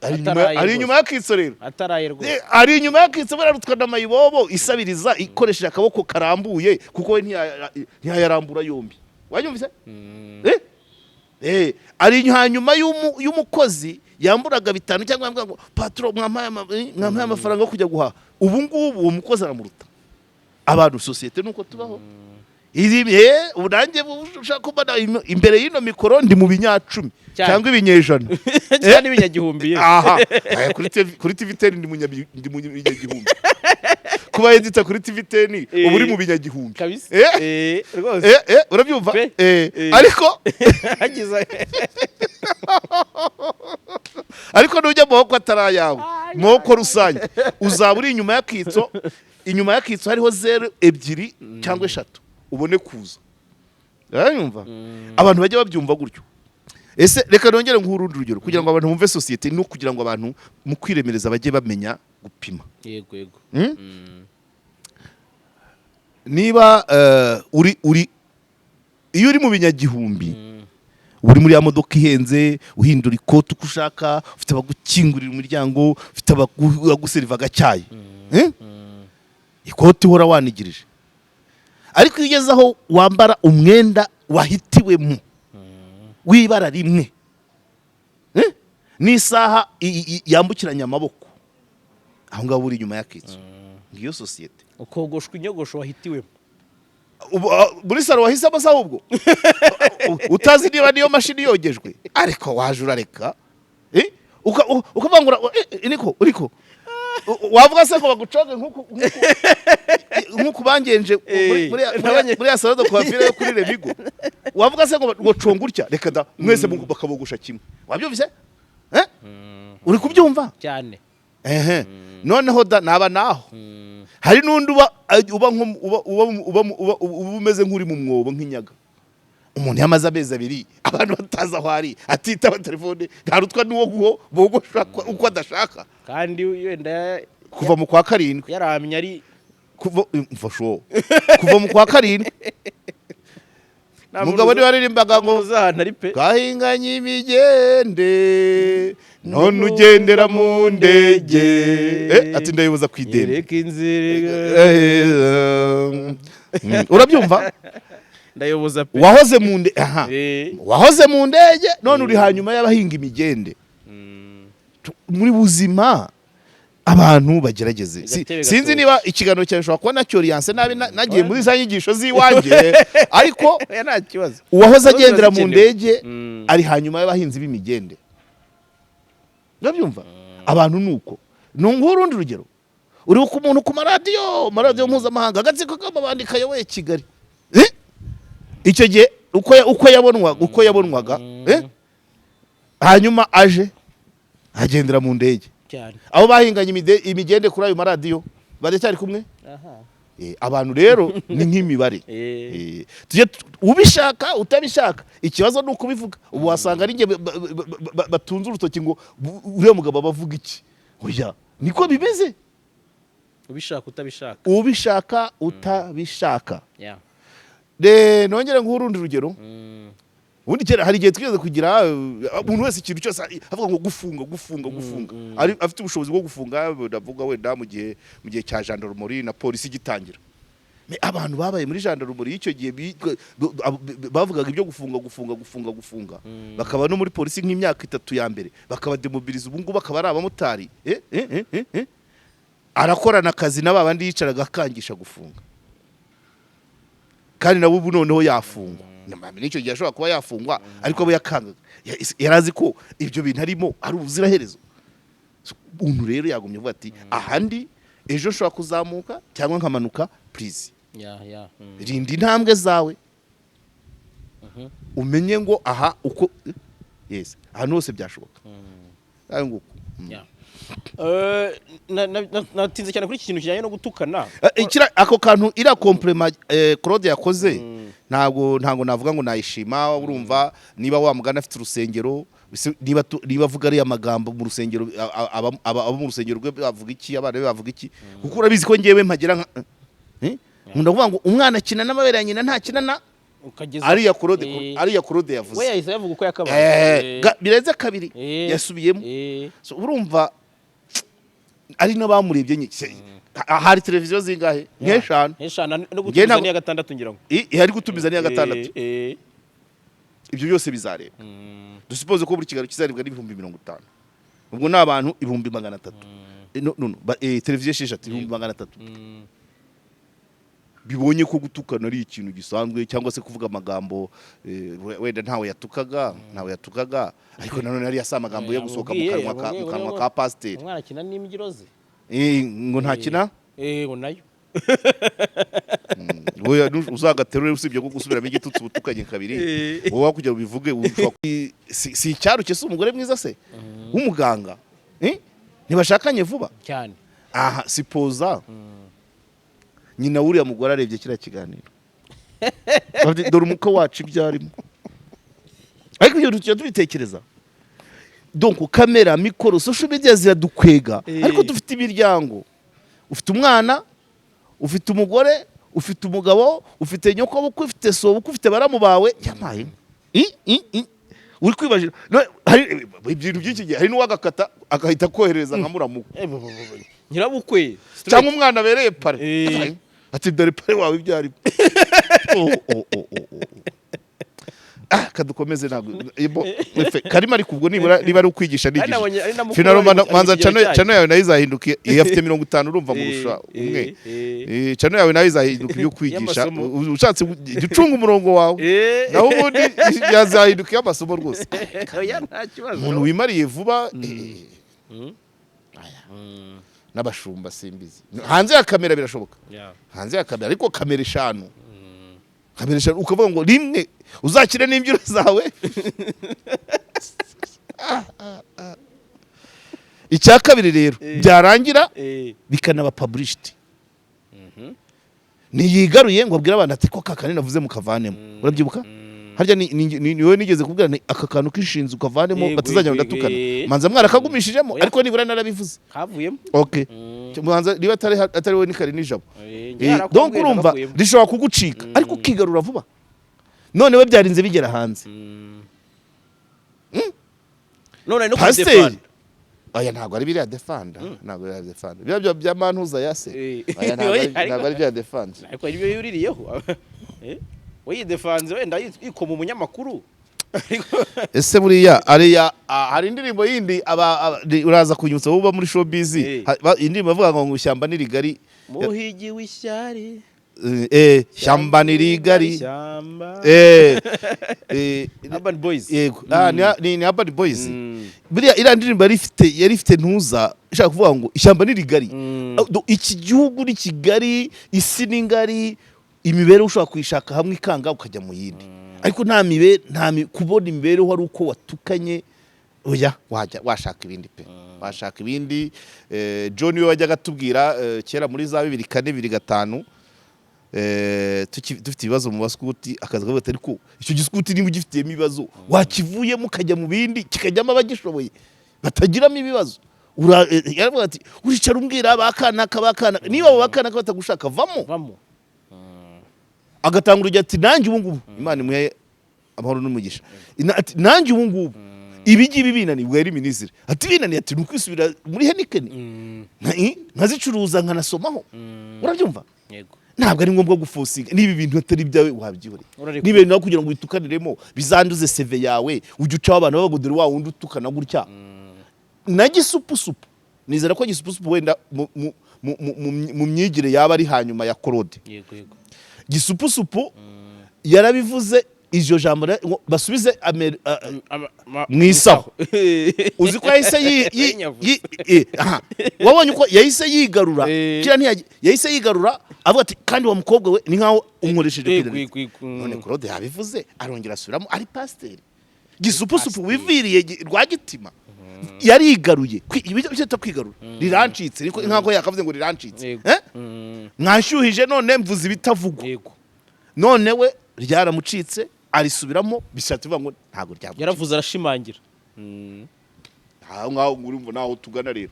Ari inyuma, Ataraye ari rwose. inyuma y'akitso rero. Ataraye rwose. Ari inyuma y'akitso, bararutwa na mayibobo isabiriza ikoresheje akaboko karambuye, kuko we ntiyayarambura yombi. Wanyumvise? Ari hanyuma y'umukozi yamburaga bitanu cyangwa yambwira ngo patron, mwampaye amafaranga yo kujya guhaha. Ubu ngubu uwo mukozi aramuruta. Abantu, sosiyete nuko tubaho. Iri ubu nanjye ushaka kumbona imbere y'ino mikoro ndi mu binyacumi Cyane. cyangwa ibinyejana. Cyangwa n'ibinyagihumbi, ye. Aha. Aya, kuri TV, kuri TV 10 ndi mu binyagihumbi. Kuba editor kuri TV 10 ubu uri mu binyagihumbi. Kabisa. Rwose. Urabyumva? Pe. Ariko hagize ariko nujya mu maboko atari ayawe, mu maboko rusange, uzaba uri inyuma y'akitso. Inyuma y'akitso hariho zeru ebyiri cyangwa eshatu, ubone kuza. Uranyumva? Abantu bajya babyumva gutyo. Ese reka nongere nguhe urundi rugero kugira ngo abantu bumve sosiyete, no kugira ngo abantu mu kwiremereza bajye bamenya gupima. Yego yego. Niba uri iyo uri mu binyagihumbi, uba uri muri ya modoka ihenze, uhindura ikoti uko ushaka, ufite abagukingurira umuryango, ufite abaguseriva agacyayi. Eh? Ikoti uhora wanigirije. Ariko iyo ugeze aho wambara umwenda wahitiwemo w'ibara rimwe, Eh? n'isaha yambukiranya amaboko, aho ngaho uri inyuma y'akitso. Ngiyo sosiyete. Ukogoshwa inyogosho wahitiwemo. Muri salon wahisemo se, ahubwo utazi niba niyo mashini yogejwe, ariko waje urareka. Ukavuga ngo niko uriko wavuga se ngo bagucoge nk'uku bangenje muri ya salon de coiffure yo kuri Remigo, wavuga se ngo conga utya? Reka da, mwese bakabogosha kimwe. Wabyumvise? Uri kubyumva? Cyane. Ehe, noneho da naba naho hari n'undi uba uba nko uba uba uba uba uba umeze nk'uri mu mwobo nk'inyaga. Umuntu yamaze amezi 2 abantu batazi aho ari, atitaba telefone, ntarutwa n'uwo nguwo bogosha uko adashaka. Kandi wenda Kuva mu kwa karindwi. yaramye ari Kuva mfasho, kuva mu kwa karindwi. Nta muntu Umugabo niwe waririmbaga ngo uzi ahantu ari pe. Twahinganye imigende none ugendera mu ndege. Ati ndayoboza ku idembe. Yereka inzira. Urabyumva? Ndayoboza pe. Wahoze mu nde aha. Wahoze mu ndege, none uri hanyuma y'abahinga imigende. Muri buzima abantu bagerageze. Agatebe Sinzi gatoya. niba ikiganiro cyawe ushobora kuba nacyoriyanse nabi, nagiye muri za nyigisho z'iwanjye, ariko Oya, nta kibazo. uwahoze Ibibazo agendera mu zikenewe. ndege ari hanyuma y'abahinzi b'imigende. Urabyumva? Abantu ni uko. Ni urundi rugero, uri ku muntu ku maradiyo mpuzamahanga, agatsiko k'amabandi kayoboye Kigali. Eh? Icyo gihe uko yabonwaga, eh? Hanyuma aje agendera mu ndege. Cyane. Abo bahinganye imigende kuri ayo maradiyo baracyari kumwe. Abantu rero ni nk'imibare. Tujye ubishaka utabishaka, ikibazo ni ukubivuga. Ubu wasanga ari njye batunze urutoki ngo uriya mugabo aba avuga iki. Oya, niko bimeze. Ubishaka utabishaka. Ubishaka utabishaka. Nongere nguhe urundi rugero. Ubundi kera hari igihe twigeze kugira umuntu wese ikintu cyose avuga ngo gufunga, gufunga, gufunga, ari afite ubushobozi bwo gufunga. Ndavuga wenda mu gihe cya gendarmerie na polisi igitangira. Mais abantu babaye muri gendarmerie y'icyo gihe bavugaga ibyo gufunga, gufunga, gufunga, gufunga, bakaba no muri polisi nk'imyaka 3 ya mbere, bakaba demobiliza, ubu ngubu bakaba ari abamotari. Arakorana akazi na babandi yicaraga akangisha gufunga, kandi nabo ubu noneho yafungwa. N'icyo gihe ashobora kuba yafungwa, ariko abo yakangaga yari azi ko ibyo bintu arimo ari ubuziraherezo. So, umuntu rero yagumye avuga ati ahandi ejo nshobora kuzamuka cyangwa nkamanuka, please. Rinda intambwe zawe, umenye ngo aha uko, yes, ahantu hose byashoboka. Ayo nguko. Natinze cyane kuri iki kintu kijyanye no gutukana. Ako kantu, iriya compliment Claude yakoze, ntabwo navuga ngo nayishima. Urumva, niba wa mugani afite urusengero, niba avuga ariya magambo mu rusengero, abo mu rusengero rwe bavuga iki? Abana be bavuga iki? Kuko urabizi ko ngewe mpagera nka nkunda kuvuga ngo umwana akina n'amabere ya nyina, ntakina na ukageza ariya Claude, ariya Claude yavuze. We yahise yavuga uko yakabaye. Birenze kabiri yasubiyemo. So, urumva ari n'abamurebye nyine. Hari televiziyo zingahe? Nk'eshanu. Eshanu no Njye gutumiza ntabwo- n'iya gatandatu, ngira ngo. Ihari gutumiza n'iya gatandatu. Ibyo byose bizareba. Dusuppose ko buri kiganiro kizarebwa n'50,000, ubwo ni abantu 300,000. No, no, no, televiziyo esheshatu, 300,000 bibonye ko gutukana ari ikintu gisanzwe, cyangwa se kuvuga amagambo, wenda ntawe yatukaga, ariko nanone hariya si amagambo yo gusohoka mu Yamubwiye, kanwa ka, mu yamubwiye kanwa ngo ka pasiteri. Umwana akina n'imbyiro ze. Ngo ntakina. Ngo nayo. Oya, uzagaterure, usibye ko gusubiramo igitutsi ubutukanye kabiri, wowe kugira ngo ubivuge ushobora si icyaruke, si umugore mwiza se w'umuganga? Eh? Ntibashakanye vuba? Cyane. Aha sipoza nyina w'uriya mugore arebye kiriya kiganiro. Bafite- dore umukwe wacu ibyo arimo. Ariko ibyo tujya tubitekereza. Donc kamera, mikoro, social media ziradukwega. Ariko dufite imiryango, ufite umwana, ufite umugore, ufite umugabo, ufite nyokobukwe, ufite sobukwe, ufite baramu bawe. Yamaye I. Uri kwibajira. No, hari ibintu by'iki gihe, hari n'uwagakata agahita kohereza nka muramu we. Nyirabukwe. Cyangwa umwana abereye parrain. Ati dore parrain wawe ibyo arimo. Oh, oh, oh, oh, oh. Ah, kadukomeze, ntabwo efe, karimo, ariko ubwo nibura niba ari ukwigisha, Ari nigisha. ari na mukuru Finalo ari mu manza kigero channel cyayo. Channel yawe nayo izahinduka. Iyo afite 50, urumva murusha umwe. Channel yawe nayo izahinduka ibyo kwigisha. Y'amasomo. Ushatse jya ucunga umurongo wawe, naho ubundi yazahinduka iy'amasomo rwose. Oya, nta kibazo. Umuntu wimariye vuba, aya. N'abashumba simbizi, hanze ya kamera birashoboka. Hanze ya kamera, ariko kamera eshanu, kamera eshanu, ukavuga ngo rimwe uzakire n'imbyino zawe. Ah, ah, ah. Icya kabiri rero, byarangira bikanaba published, ntiyigaruye ngo abwire abantu ati ko kakandi navuze mukavanemo. Urabyibuka harya ni wowe nigeze kubwira nti aka kantu kishinze ukavanemo, batazajya ndatukana. Manza mwarakagumishijemo. Oya. Ariko nibura narabivuze. Kavuyemo. Okay, manza niba atari wowe ni kare nijabo. Njye harakubwiye, Donc urumva nakavuyemo. rishobora kugucika, ariko ukigarura vuba. None we byarinze bigera hanze. None ari no Pasiteri kubidefanda. Oya, ntabwo ari biriya defanda, ntabwo ari biriya defanda, biriya bya mantuza ya se. Eh. Oya, ntabwo Oya, ntabwo ari biriya defanda. Ariko ari byo yuririyeho. We yidefanze wenda yikoma umunyamakuru, ariko Ese buriya ariya hari indirimbo yindi uraza kunyibutsa, wowe uba muri showbiz, indirimbo bavuga ngo ishyamba ni rigari. Muhigi w'ishyari. Shyamba ni rigari. Shyamba. Urban Boys. Yego. Ni Urban Boys. Buriya iriya ndirimbo yari ifite ntuza ishaka kuvuga ngo ishyamba ni rigari. Iki gihugu ni kigari, isi ni ngari, imibereho ushobora kuyishaka hamwe ikanga ukajya mu yindi, ariko nta mibe nta kubona imibereho ari uko watukanye. Oya, wajya washaka ibindi pe, washaka ibindi. John we wajyaga atubwira kera muri za 2004, 2005, dufite ibibazo mu baskuti, akaza akavuga ati: "Ariko icyo giskuti niba ugifitiyemo ibibazo, wakivuyemo ukajya mu bindi, kikajyamo abagishoboye batagiramo ibibazo." Yaravuga ati: "Uricara umbwira abakanaka bakana, niba abo bakanaka batagushaka, vamo." Vamo. Agatanga urugero ati: "Nanjye ubu ngubu, Imana imuhe amahoro n'umugisha." Ati: "Nanjye ubu ngubu ibi ngibi binaniye," ubwo yari minisitiri, ati: "Binaniye," ati: "Ni ukwisubira muri Heineken, nkazicuruza, nkanasomaho." Urabyumva? Yego. Ntabwo ari ngombwa guforcinga. Niba ibintu atari ibyawe, wabyihoreye. Urarekura. Niba ibintu nawe kugira ngo witukaniremo bizanduze CV yawe, ujye ucaho abantu bavuga: "Dore wa wundi utukana gutya." Na Gisupusupu, nizera ko Gisupusupu wenda mu myigire yaba ari hanyuma ya Claude. yego yego Gisupusupu yarabivuze iryo jambo ngo basubize mu isaho. Uzi ko yahise Yarinyavuze. Aha. Wabonye uko yahise yigarura? Kiriya yahise yigarura, avuga ati: "Kandi wa mukobwa we, ni nkaho unkoresheje penalty." None Claude yabivuze, arongera asubiramo, ari pasiteri Gisupusupu wiviriye Rwagitima, yarigaruye. Ibyo bita kwigarura, rirancitse, niko nkaho yakavuze ngo rirancitse. Eh? Mwanshyuhije none mvuze ibitavugwa. None we ryaramucitse, arisubiramo, bishatse bivuga ngo ntabwo ryamucitse. Yaravuze, arashimangira. Aho ngaho urumva naho tugana rero,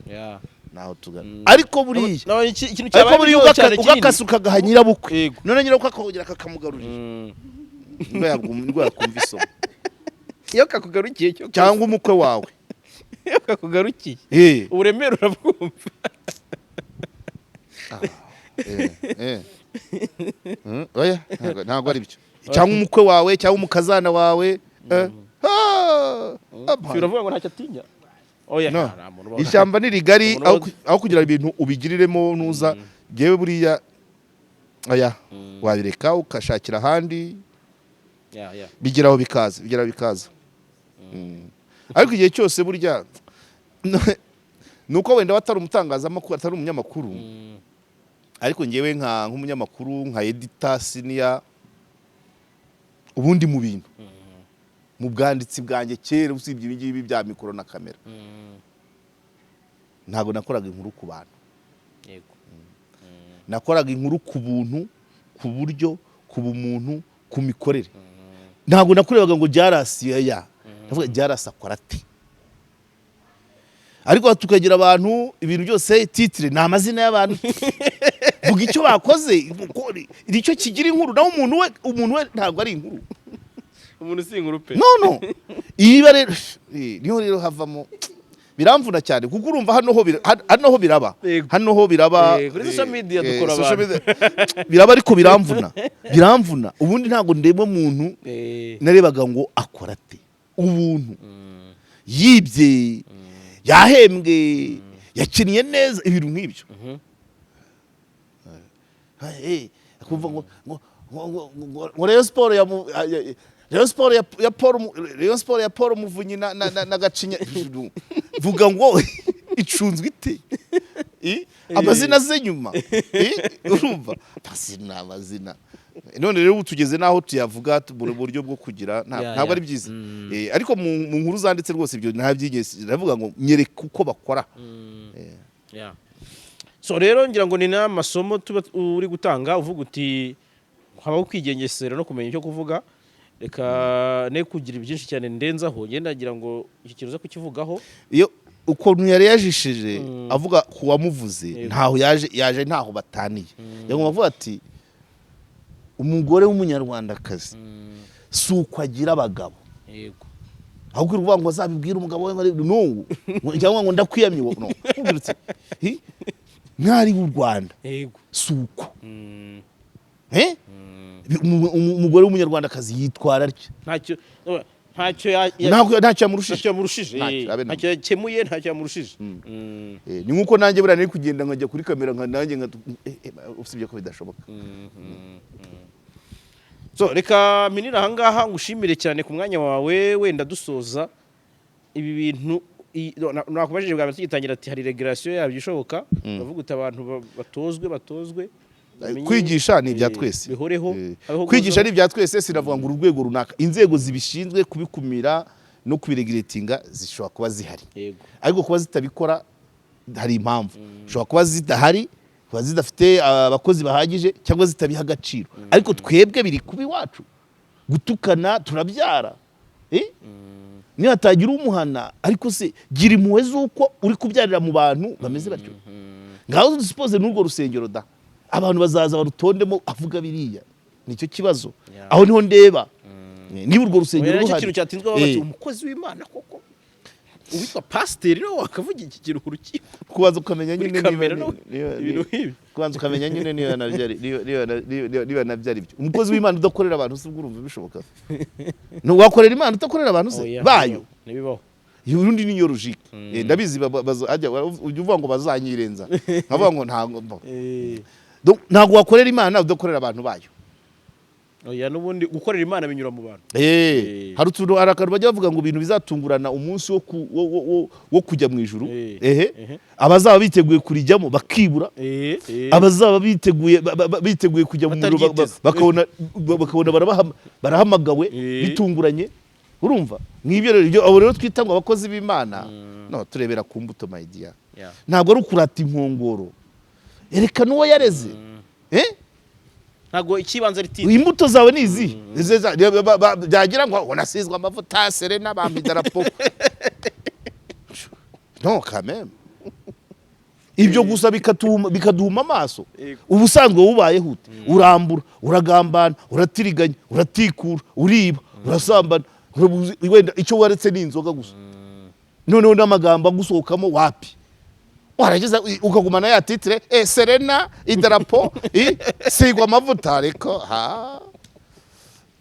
naho tugana. Ariko buriya Naho ikintu ariko cyabaye buriya biryoha cyane kinini. ugakase ukagaha nyirabukwe, none nyirabukwe akongera akakamugarurira, nibwo yakumva isomo. Iyo kakugarukiye cyo Cyangwa umukwe wawe. Iyo kakugarukiye, uburemere urabwumva. Oya, ntabwo ari byo. Cyangwa umukwe wawe, cyangwa umukazana wawe. Ah, Uravuga ngo ntacyo atinya? Oya. No. Nta muntu ubaho. Ishyamba ni rigari. Umuntu Aho kugira ibintu ubigiriremo ntuza ngewe buriya, oya, wabireka ukashakira ahandi. Bigeraho bikaza, bigeraho bikaza. Ariko igihe cyose burya nuko wenda batari umutangazamakuru, atari umunyamakuru, ariko ngewe nk'umunyamakuru, nka editor senior, ubundi mu bintu mu bwanditsi bwanjye kera, usibye ibi ngibi bya mikoro na kamera, ntabwo nakoraga inkuru ku bantu. Nakoraga inkuru ku buntu, ku buryo, ku bumuntu, ku mikorere. Ntabwo nakurebaga ngo Jarasi ya ndavuga Jarasi akora ate. Ariko tukagira abantu, ibintu byose titre ni amazina y'abantu. Vuga icyo bakoze, kuko nicyo kigira inkuru. Naho umuntu we ntabwo ari inkuru. Umuntu si inkuru pe. No, iba rero niho rero havamo biramvuna cyane, kuko urumva hano ho biraba. Hano ho biraba. Kuri social media dukora social abantu. media biraba, ariko biramvuna. Ubundi ntabwo ndeba umuntu, narebaga ngo akora ate, ubuntu, yibye, yahembwe, yakinnye neza, ibintu nk'ibyo. Akumva ngo Rayon Sport ya Rayon Sport ya Paul Rayon Sport ya Paul Muvunyi na Gacinya, vuga ngo icunzwe ite? Amazina aze nyuma. Urumva amazina. None rero ubu tugeze n'aho tuyavuga mu buryo bwo kugira ntabwo ari byiza. Ariko mu nkuru zanditse rwose ibyo ntabyigeze ndavuga ngo nyereka uko bakora. So rero ngira ngo ni n'amasomo tuba uri gutanga, uvuga uti habaho kwigengesera no kumenya icyo kuvuga. Reka ne kugira byinshi cyane ndenzaho, ngenda ngira ngo iki kintu uza kukivugaho. Iyo ukuntu yari yajishije avuga ku wamuvuze, ntaho yaje ntaho bataniye. Yagomba avuga ati: "Umugore w'umunyarwandakazi si uko agira abagabo." Ahubwo uri kuvuga ngo azabibwire umugabo we ngo no cyangwa ngo ndakwiyamye no. Ubwira uti: "Hi, mwari w'u Rwanda, si uko." Eh? Umugore w'Umunyarwandakazi yitwara atya. Ntacyo Ntabwo, ntacyo yamurushije. Ntacyo yamurushije. Ntacyo, abe na Ntacyo yakemuye, ntacyo yamurushije. Ni nkuko nanjye buriya nari kugenda nkajya kuri kamera nka nanjye nka usibye ko bidashoboka. So reka minira ahangaha, ngushimire cyane ku mwanya wawe. Wenda dusoza ibi bintu, nakubajije bwa mbere tugitangira ati hari regulation yabyo ishoboka, uravuga uti abantu batozwe bamenye. Kwigisha ni ibya twese. Bihoreho, habeho Kwigisha guhozaho. ni ibya twese. Sinavuga ngo uru rwego runaka, inzego zibishinzwe kubikumira no kubiregulatinga zishobora kuba zihari, ariko kuba zitabikora hari impamvu. Ushobora kuba zidahari, kuba zidafite abakozi bahagije cyangwa zitabiha agaciro. Ariko twebwe biri kuba iwacu, gutukana turabyara. Niba hatagira umuhana, ariko se gira impuhwe z'uko uri kubyarira mu bantu bameze batyo. Ngaho dusipoze n'urwo rusengero da, abantu bazaza barutondemo avuga biriya, nicyo kibazo. Aho niho ndeba niba urwo rusengero Oya, nicyo ruhari. kintu cyatinzwe, bavuga bati umukozi w'Imana koko uwitwa pasiteri niwe wakavuga iki kintu ku rukiko, Kubanza ukamenya kuri nyine kamera niba no ibintu nk'ibi. Kubanza ukamenya nyine niba nabyo ari niba nabyo ari byo. Umukozi w'Imana udakorera abantu se, ubwo urumva bishoboka? Ni wakorera Imana udakorera abantu se Oya, bayo? Ntibibaho. Urundi niyo logique. Ndabizi hajya ujya uvuga ngo bazanyirenza, nkavuga ngo ntabwo. Donc, ntabwo wakorera Imana udakorera abantu bayo. Oya, n'ubundi gukorera Imana binyura mu bantu. Hari utuntu, hari akantu bajya bavuga ngo ibintu bizatungurana umunsi wo kujya mu ijuru. Ehe. Abazaba biteguye kurijyamo bakibura, abazaba biteguye biteguye kujya mu muriro Bataryiteze. bakabona barahamagawe bitunguranye. Urumva nk'ibyo rero, ibyo abo rero twita ngo abakozi b'Imana, no turebera ku mbuto, my dear. Ntabwo ari ukurata inkongoro, erekana uwo yareze. Ntabwo ikibanza ari titre. Imbuto zawe ni izihe? Byagira ngo nasizwe amavuta, Serena bampa idarapo. No quand même, ibyo gusa bikaduhuma amaso. Ubusanzwe wubayeho ute? Urambura, uragambana, uratiriganya, uratikura, uriba, urasambana, wenda icyo waretse ni inzoga gusa. Noneho n'amagambo agusohokamo wapi, warageza ukagumana ya titre, Serena, idarapo, sigwa amavuta. Ariko ha,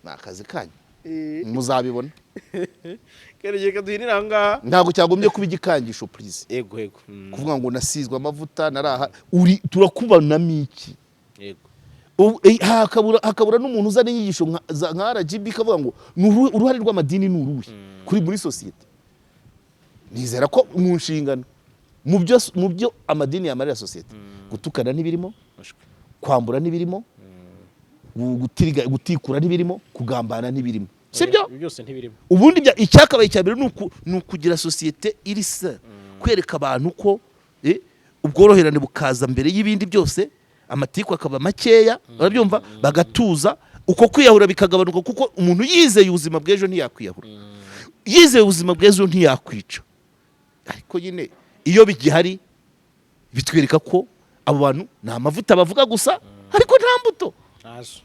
ni akazi kanyu, muzabibona. Reka duhinire aha ngaha. Ntabwo cyagombye kuba igikangisho, please. Yego. Kuvuga ngo nasizwe amavuta, naraha uri, turakubonamo iki? Hakabura n'umuntu uzana inyigisho nka RGB ikavuga ngo ni uruhare rw'amadini ni uruhe kuri muri sosiyete. Nizera ko mu nshingano, mu byo amadini yamarira sosiyete, gutukana ntibirimo, kwambura ntibirimo, gutikura ntibirimo, kugambana ntibirimo, sibyo? Ibi byose ntibirimo. Ubundi icyakabaye icya mbere ni ukugira sosiyete iri se kwereka abantu ko ubworoherane bukaza mbere y'ibindi byose, amatiku akaba makeya, urabyumva, bagatuza, uko kwiyahura bikagabanuka, kuko umuntu yizeye ubuzima bw'ejo ntiyakwiyahura, yizeye ubuzima bw'ejo ntiyakwica. Ariko nyine iyo bigihari bitwereka ko abo bantu ni amavuta bavuga gusa, ariko nta mbuto. Ntazo.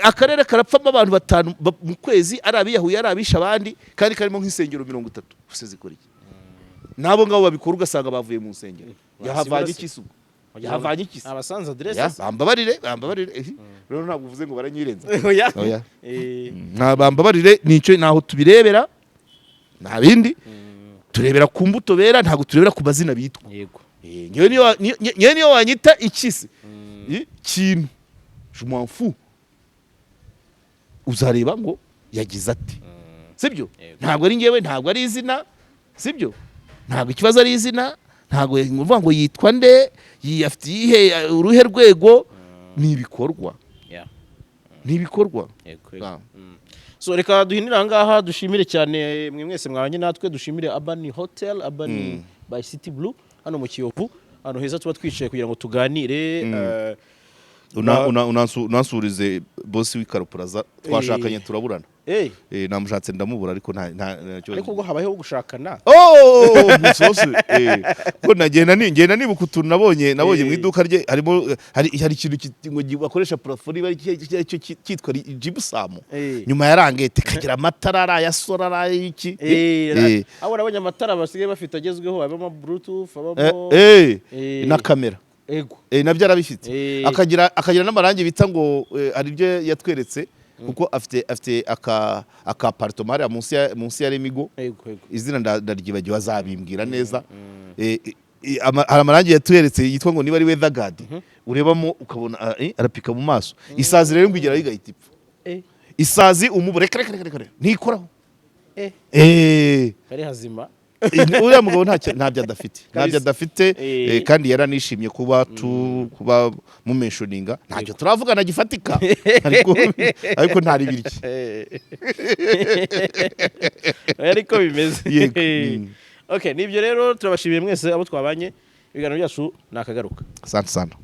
Akarere karapfamo abantu batanu mu kwezi, ari abiyahuye, ari abishe abandi, kandi karimo nk'insengero 30. Gusa zikora iki? N'abo ngabo babikora ugasanga bavuye mu nsengero. Yahavanye iki se ubwo? Yahavanye iki se? Abasanze aderese. Ya, bambabarire, bambabarire. Rero ntabwo uvuze ngo baranyirenza. Oya. Oya. Nta, bambabarire, nicyo, ntaho tubirebera, nta bindi turebera ku mbuto bera, ntabwo turebera ku mazina bitwa. Ngewe niyo wanyita ikisi kintu, je m'en fous, uzareba ngo yagize ati, sibyo? Yego. Ntabwo ari ngewe, ntabwo ari izina, sibyo? Ntabwo ikibazo ari izina, ntabwo uvuga ngo yitwa nde, afite iyihe, uruhe rwego, ni ibikorwa. Ni ibikorwa. Yego. Ah. So reka duhinire aha ngaha, dushimire cyane mwe mwese mwabanye natwe, dushimire Urban Hotel, Urban by City Blue hano mu Kiyovu, ahantu heza tuba twicaye kugira ngo tuganire. Unansurize bosi w'Ikarupuraza twashakanye turaburana. Namushatse ndamubura, ariko nta kibazo. Ariko ubwo habayeho gushakana. Oh, musosi. Ko nagenda ni ngenda nibuka utuntu nabonye mu iduka rye, harimo hari ikintu ngo bakoresha plafond bari cyo cyitwa gypsum. Nyuma ya rangete kagira amatara, ari aya solar, ari ay'iki. Abo nabonye amatara basigaye bafite agezweho, habamo bluetooth, habamo Na kamera. Ego. Nabyo arabifite. Akagira n'amarangi bita ngo hari ibyo yatweretse, kuko afite aka appartement hariya munsi ya Remigo. Ego, ego. Izina ndaryibagiwe, azabimbwira neza. Hari amarangi yatweretse yitwa ngo niba ari Weather Guard, urebamo ukabona arapika mu maso. Isazi rero ngo igeraho igahita ipfa. Isazi, umubu, reka reka reka reka, ntikoraho. Kari hazima. Uriya mugabo ntabyo adafite, ntabyo Kabisa. adafite. Kandi yaranishimye kuba mumentioninga. Ntacyo turavugana gifatika, ariko ntari birye. Ariko bimeze. Yego. Okay, nibyo rero, turabashimiye mwese abo twabanye. Ibiganiro byacu ni akagaruka. Asante sana.